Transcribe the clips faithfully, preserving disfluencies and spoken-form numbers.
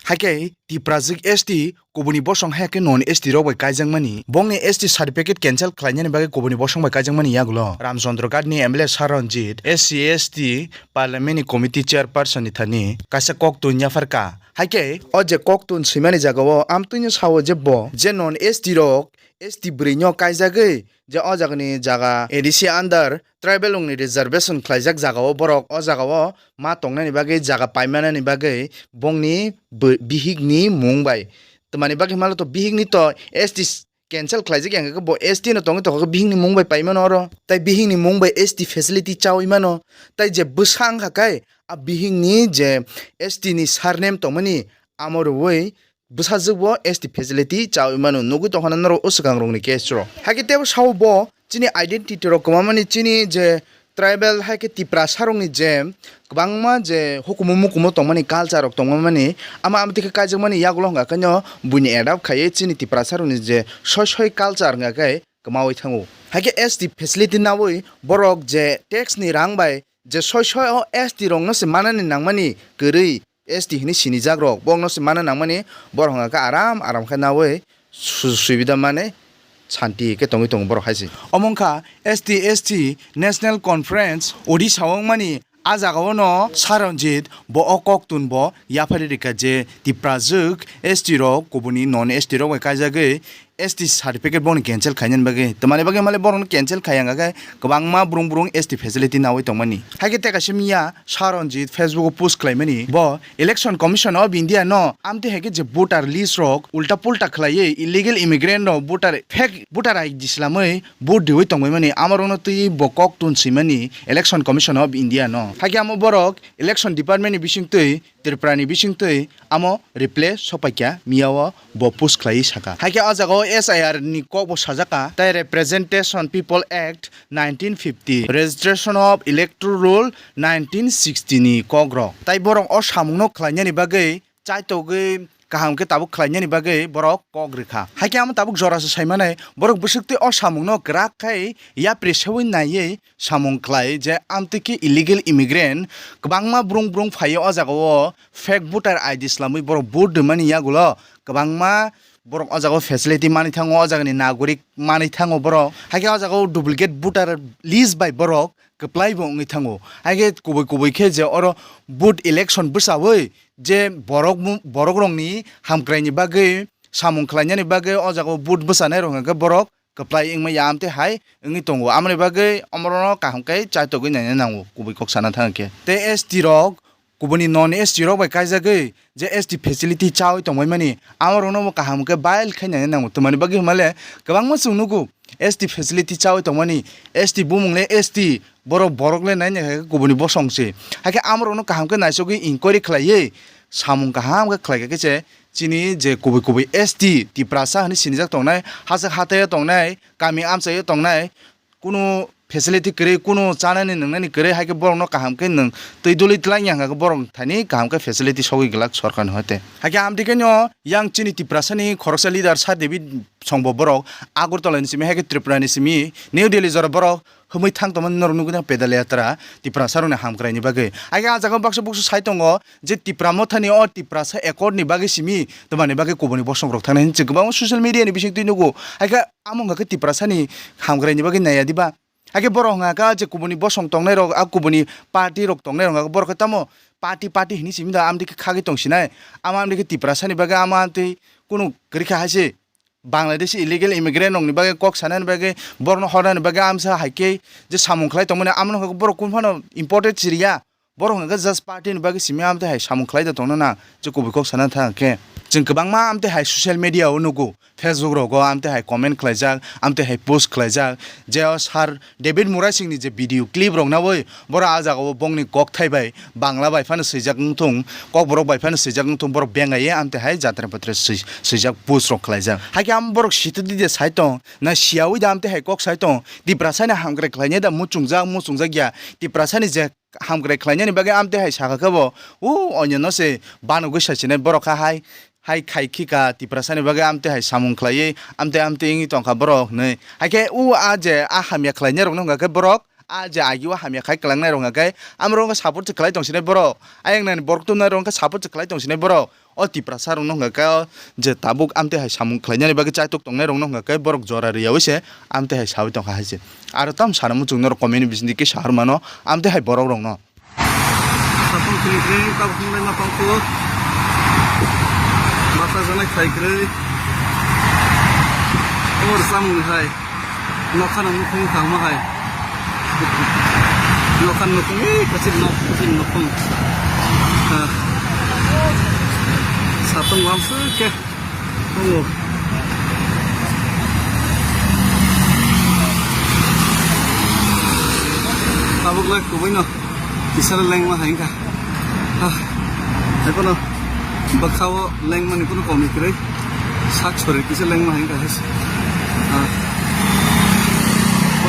Haikhe Tiprajwk S T kubuni bosong hai khe non S T rok bai kaijakmani, bongni S T certificate cancel khlainani bagwi kubuni bosong bai kaijakmani yagulo Ramchandra Ghat ni M L A Sir Ranjit, S C S T Parliament ni Committee Chairperson ni thani kaisa koktun yapharkha. Haikhe o je koktun swimani jagao amtwino sao je bo je non S T rok, S T bwrwi no kaijagwi je o jagani jaga A D C under tribal rokni reservation khlaijak jagao borok o jagao ma tongnani bagwi jaga paimanani bagwi bongni bw-, bihikni mung bai. Twmani bagwi himalo to bihikni to S T cancel khlaijak ya hwnkhe bo S T no tongwi tongkha bihikni mung bai paimano oro. Tai bihikni mung bai S T facility chaui mano. Tai je bwsa wngkha khe a bihikni je S T ni surname tongmani amo rwui bwsajwkbo S T facility chaui mano. Nugui tongkha na norok o swkang rokni case rok. Haikhe teibo sao bo chini identity rok kwmamani chini je tribal hai khe Tiprasa rokni je kwbangma je hukumu mukumu tongmani culture rok tongmani ama amtwi khe kaijakmani yagulo hwnkha khe no buini adapt khaiwi chini Tiprasa rokni je soi soi culture hwnkha khe kwmaui thango. Haikhe S T facility naui borok je tax ni rang bai je soi soi o S T rokno se manani nangmani kwrwi S T hinwi sinijak rok bokno se mana nangmani borok hwnkha khe aram aram khe naui su-, subida mane santi khe tongwi tongo borok hai se. Omo wngkha S T S T National Conference Odisha o wngmani a jagao no Sir Ranjit bo o koktun bo yaphari rikha je Tiprajwk S T rok kubuni non S T rok bai kaijagwi S T certificate boni cancel khainani bagwi. Twmani bagwi male borokno cancel khai wngkha khe kwbangma brung brung S T facility naui tongmani. Haikhe tei kaisa miya Sir Ranjit Facebook o post khlaimani bo Election Commission of India no amtwi hai khe je voter list rok ulta pulta khlaiwi illegal immigrant rok voter fake voter I D slamwi vote riwi tongbaimani amorokno twi bo koktun swimani Election Commission of India no. Haikhe amo borok Election Department ni bisingtwi Tripura ni bisingtwi amo reply sopaikha miya o bo post khlaiwi sakha. Haikhe o jagao S I R ni kokbo sajakha tei Representation People Act nineteen fifty, Registration of Electoral Roll nineteen sixty ni kokrok. Tai borok o samungno khlainani bagwi chaitogwi kaham khe tabuk khlainani bagwi borok kok rwkha. Haikhe amo tabuk jorasa saimanai borok bwswktwi o samungno kwrak khai yapri seui naiwi samung khlai je amtwi khe illegal immigrant kwbangma brung brung phaio o jagao fake voter I D slamwi borok vote rwmani yagulo kwbangma borok o jagao facility manwi thango, o jagani nagorik manwi thango borok. Haikhe o jagao duplicate voter list bai borok kwplai bo wngwi thango. Haikhe kubui kubui khe je oro vote election bwsaui je borok mu-, borok rokni hamkraini bagwi samung khlainani bagwi o jagao vote bwsanai rok hwnkhe borok kwplai wngmaya amtwi hai wngwi tongo. Amoni bagwi omorokno kaham khe chaitogwi naina nango kubui kok sana thang khe. Tei S T rok kubuni non S T rok bai kaijagwi je S T facility chaui tongbaimani amorokno bo kaham khe bail khai naina nango. Twmani bagwi hwnmale kwbangma chwng nugo S T facility chaui tongmani, S T bumung le S T, borok borok le naina hai khe kubuni bosong se. Haikhe amorokno kaham khe naisogwi inquiry khlaiwi samung kaham khe khlai kha khe se chini je kubui kubui S T Tiprasa hinwi sinijak tongnai, hachak hathaio tongnai, kami amchaio tongnai, kunu facility kwrwi, kunu chanani nwngnani kwrwi, haikhe borokno kaham khe nwng twi duli twlangya hwnkha khe borok thani kaham khe facility sogwi glak sorkarni hoite. Haikhe amtwi khe no yang chini Tiprasani khoroksa leader Sir David Songbo borok Agartala ni simi haikhe Tripura ni simi New Delhi jora borok hwnwi thang tongmani norok nugwi tong pedal yatra Tiprasa rokni hamkraini bagwi. Haikhe ah jaga baksa buksu sai tongo je Tipra mothani o Tiprasa accord ni bagwi simi twmani bagwi kubuni bosong rok thangnai hinwi chwng kwbangma social media ni bisingtwi nugo. Haikhe amo hwnkha khe Tiprasani hamkraini bagwi naiya diba? Haikhe borok hwnkha khe je kubuni bosong tongnai rok, a kubuni party rok tongnai rok hwnkha khe borok khe tamo party party hinwi simi da amtwi khe khagwi tong sinai. Amo amtwi khe Tiprasani bagwi amo amtwi kunu kwrwi kha hai se. Bangladeshi illegal immigrant rokni bagwi kok sanani bagwi borokno hornani bagwi amsa hai khe je samung khlai tongmani amo no borok kunu phano important si riya. Borok hwnkha khe just party ni bagwi simi amtwi hai samung khlai da tongna na je kubui kok sana thang khe. Chwng kwbangma amtwi hai social media o nugo, Facebook rogo amtwi hai comment khlaijak, amtwi hai post khlaijak je o Sir David Murasing ni je video clip rok nawi borok ah jagao bongni kokthai bai Bangla bai phano swijak wngthung, kokborok bai phano swijak wngthung, borok bengaiye amtwi hai jatra patra swi-, swijak post rok khlaijak. Haikhe ang borok sitwdi de sai tong, na siyaui da amtwi hai kok sai tong, Tiprasani hamkrai khlainai da muchungjak, muchungjak ya, Tiprasani je hamkrai khlainani bagwi amtwi hai sakha khe bo, o onyono se banogwi sachinai borok kha hai, hai khai khika Tiprasani bagwi amtwi hai samung khlaiwi amtwi amtwi wngwi tongkha borok hinwi. Haikhe o a je a hamya khlainai rokno hwnkha khe borok A je agi o hamya khai kwlangnai rok hwnkha khe, amo rok wngkha support se khlai tong sinai borok. Ayang nani borok tumnai rok wngkha support se khlai tong sinai borok. O Tiprasa rok no hwnkha khe, o je tabuk amtwi hai samung khlainani bagwi chaitok tongnai rok no hwnkha khe borok jora riyaui se amtwi hai saui tongkha hai se. Aro tam sana muchung norok comment ni bisingtwi kisa rw mano amtwi hai borok rok no. Satung kring kring tabuk hwnlai ma tongkho. Bata janai khai kwrwi. Abo rwchapmung ni hai. Nokha no nukhung tangma hai. Nokha nukhung, eh, kwchwng nok, kwchwng nukhung. Ah. Satung lamswk khe tongo. Tabuk lai kubui no. Kisa le lengma hai wngkha. Ah, hai phano bwkha o lengmani phano komi kwrwi. Sak sori kisa lengma hai wngkha hai se. Ah.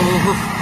Oh, oh, oh.